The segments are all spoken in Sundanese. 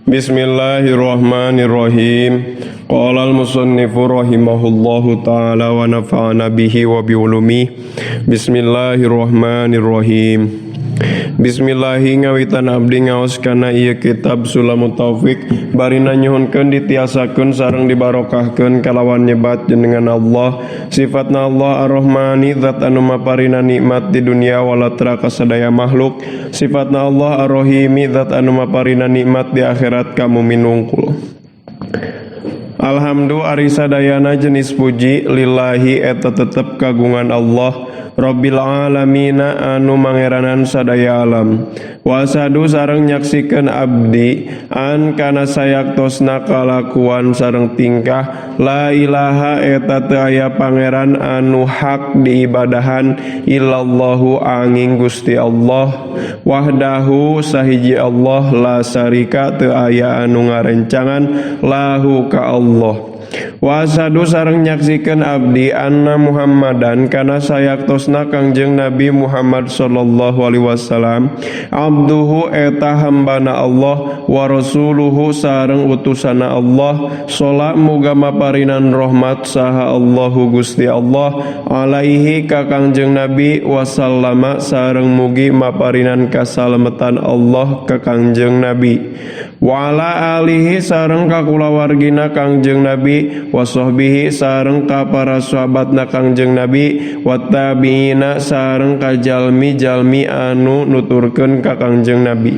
Bismillahirrahmanirrahim. Qala al-musannifu rahimahullahu ta'ala wa nafa'ana bihi wa bi'ulumihi. Bismillahirrahmanirrahim. Bismillahi ngawitan abdi ngaos kana ieu kitab Sulamut Taufik barina nyuhunkeun ditiasakeun sareng dibarokahkeun kalawan nyebat jenengan Allah, sifatna Allah Ar-Rahmani, zat anu maparina nikmat di dunia walatra ka sadaya makhluk, sifatna Allah Ar-Rahimi, zat anu maparina nikmat di akhirat ka mukmin wungkul. Alhamdu ari sadayana jenis puji lillahi eta tetep kagungan Allah Rabbil alamina anu mangeranan sadaya alam. Wa asyhadu sareng nyaksikeun abdi an kana sayaktosna kalakuan sareng tingkah la ilaha eta teu aya pangeran anu hak diibadahan illallahu anging Gusti Allah wahdahu sahiji Allah la syarika teu aya anu ngarencangan lahu ka Allah. Wa asyhadu sareng nyaksikeun abdi anna Muhammadan kana sayaktosna Kangjeng Nabi Muhammad sallallahu alaihi wasallam abduhu eta hambana Allah wa rasuluhu sareng utusana Allah, salat muga maparinan rahmat saha Allahu Gusti Allah alaihi ka Kangjeng Nabi wasallama sareng mugi maparinan kasalametan Allah ka Kangjeng Nabi wa ala alihi sareng ka kulawargina Kangjeng Nabi wa sahbihi sareng ka para sahabatna Kangjeng Nabi wa tabiina sareng ka jalmi-jalmi anu nuturkeun ka Kangjeng Nabi.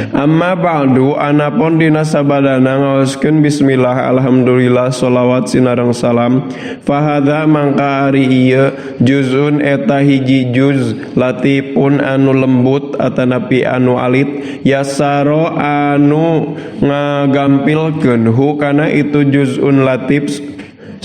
Amma ba'du, anapun dina sabadana ngaoskeun bismillah alhamdulillah sholawat sinareng salam, fahadza mangka ari ieu juzun eta hiji juz latifun anu lembut atanapi anu alit, yasaro anu ngagampilkeun hu kana itu juzun latif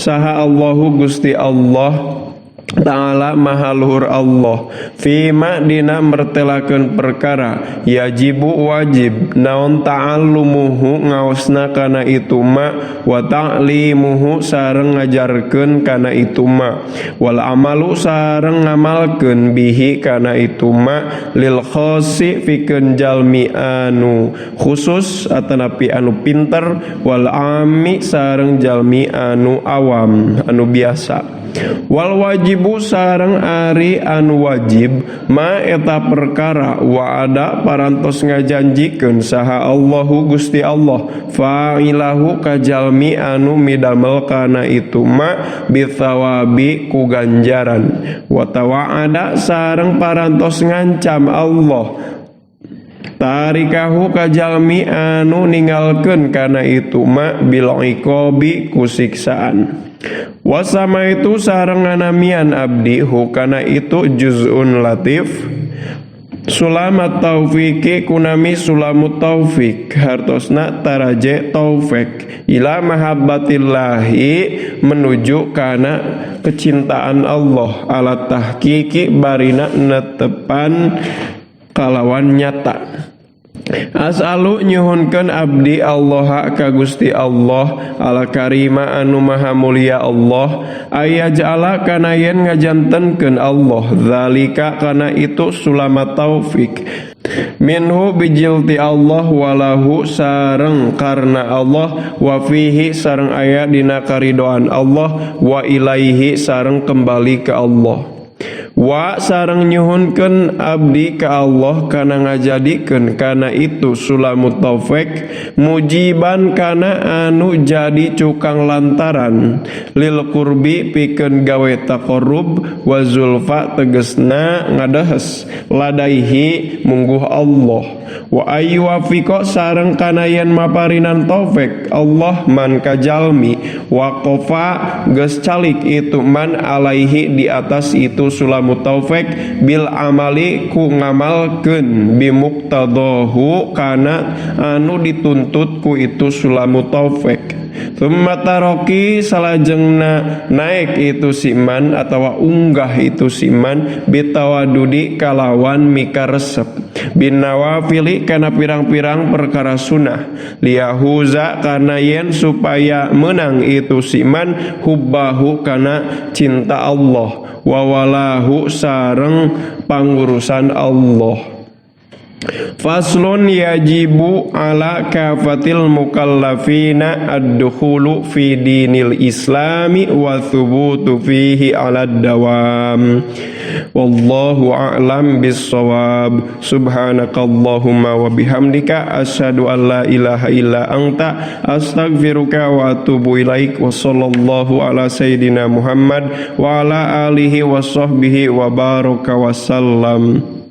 saha Allahu Gusti Allah Ta'ala maha luhur Allah fima dina mertelakeun perkara yajibu wajib naon ta'allumuhu ngaosna kana itu ma wa ta'limuhu sareng ngajarkeun kana itu ma wal amalu sareng ngamalkeun bihi kana itu ma lil khasi pikeun jalmi anu khusus atanapi anu pinter wal ami sareng jalmi anu awam anu biasa. Wal wajibu sareng ari anu wajib ma eta perkara wa'ada parantos ngajanjikeun saha Allahu Gusti Allah fa'ilahu ka jalmi anu midamel kana itu ma bithawabi ku ganjaran wa tawa'ada sareng parantos ngancam Allah tarikahu ka jalmi anu ninggalkeun kana itu ma bil iqabi ku siksaan. Wasama itu sareng nganamian abdi hukana itu juz'un latif Sulamat taufiki kunami sulamut taufik hartosna taraje taufik ila mahabbatillahi menuju kana kecintaan Allah ala tahqiqi barina netepan kalawan nyata. As'alu nyuhunkeun abdi Allah ka Gusti Allah al karima anu maha mulia Allah ayaj'ala kana yen ngajantenkeun Allah zalika kana itu sulamat taufik minhu bijilti Allah walahu sareng karena Allah wa fihi sareng aya dina karidoan Allah wa ilaihi sareng kembali ke Allah. Wa sareng nyuhunkeun abdi ka Allah kana ngajadikeun kana itu sulamut taufik mujiban kana anu jadi cukang lantaran lil qurbi pikeun gawe taqarrub wa zulfa tegesna ngadehes ladaihi mungguh Allah wa ayyuwafiqa sareng kana yen maparinan taufik Allah man kajalmi waqafa geus calik itu man alaihi di atas itu sulamu taufik bil amali ku ngamalkeun bimuqtadahu kana anu dituntut ku itu sulamu taufik. Tsumma taroki salajengna naik itu siman atawa unggah itu siman bitawadudi kalawan mikaresep bin nawafili kana pirang-pirang perkara sunnah liyahuza kana yen supaya menang itu siman hubbahu kana cinta Allah wa walahu sareng pangurusan Allah. Faslun yajibu ala kafatil mukallafina ad-dukhulu fi dinil islami wa thubutu fihi ala dawam. Wallahu a'lam bissawab. Subhanakallahumma wa bihamdika asyhadu an la ilaha illa anta astaghfiruka wa atubu ilaik. Wa sallallahu ala sayyidina Muhammad wa ala alihi wa sahbihi wa baraka wa sallam.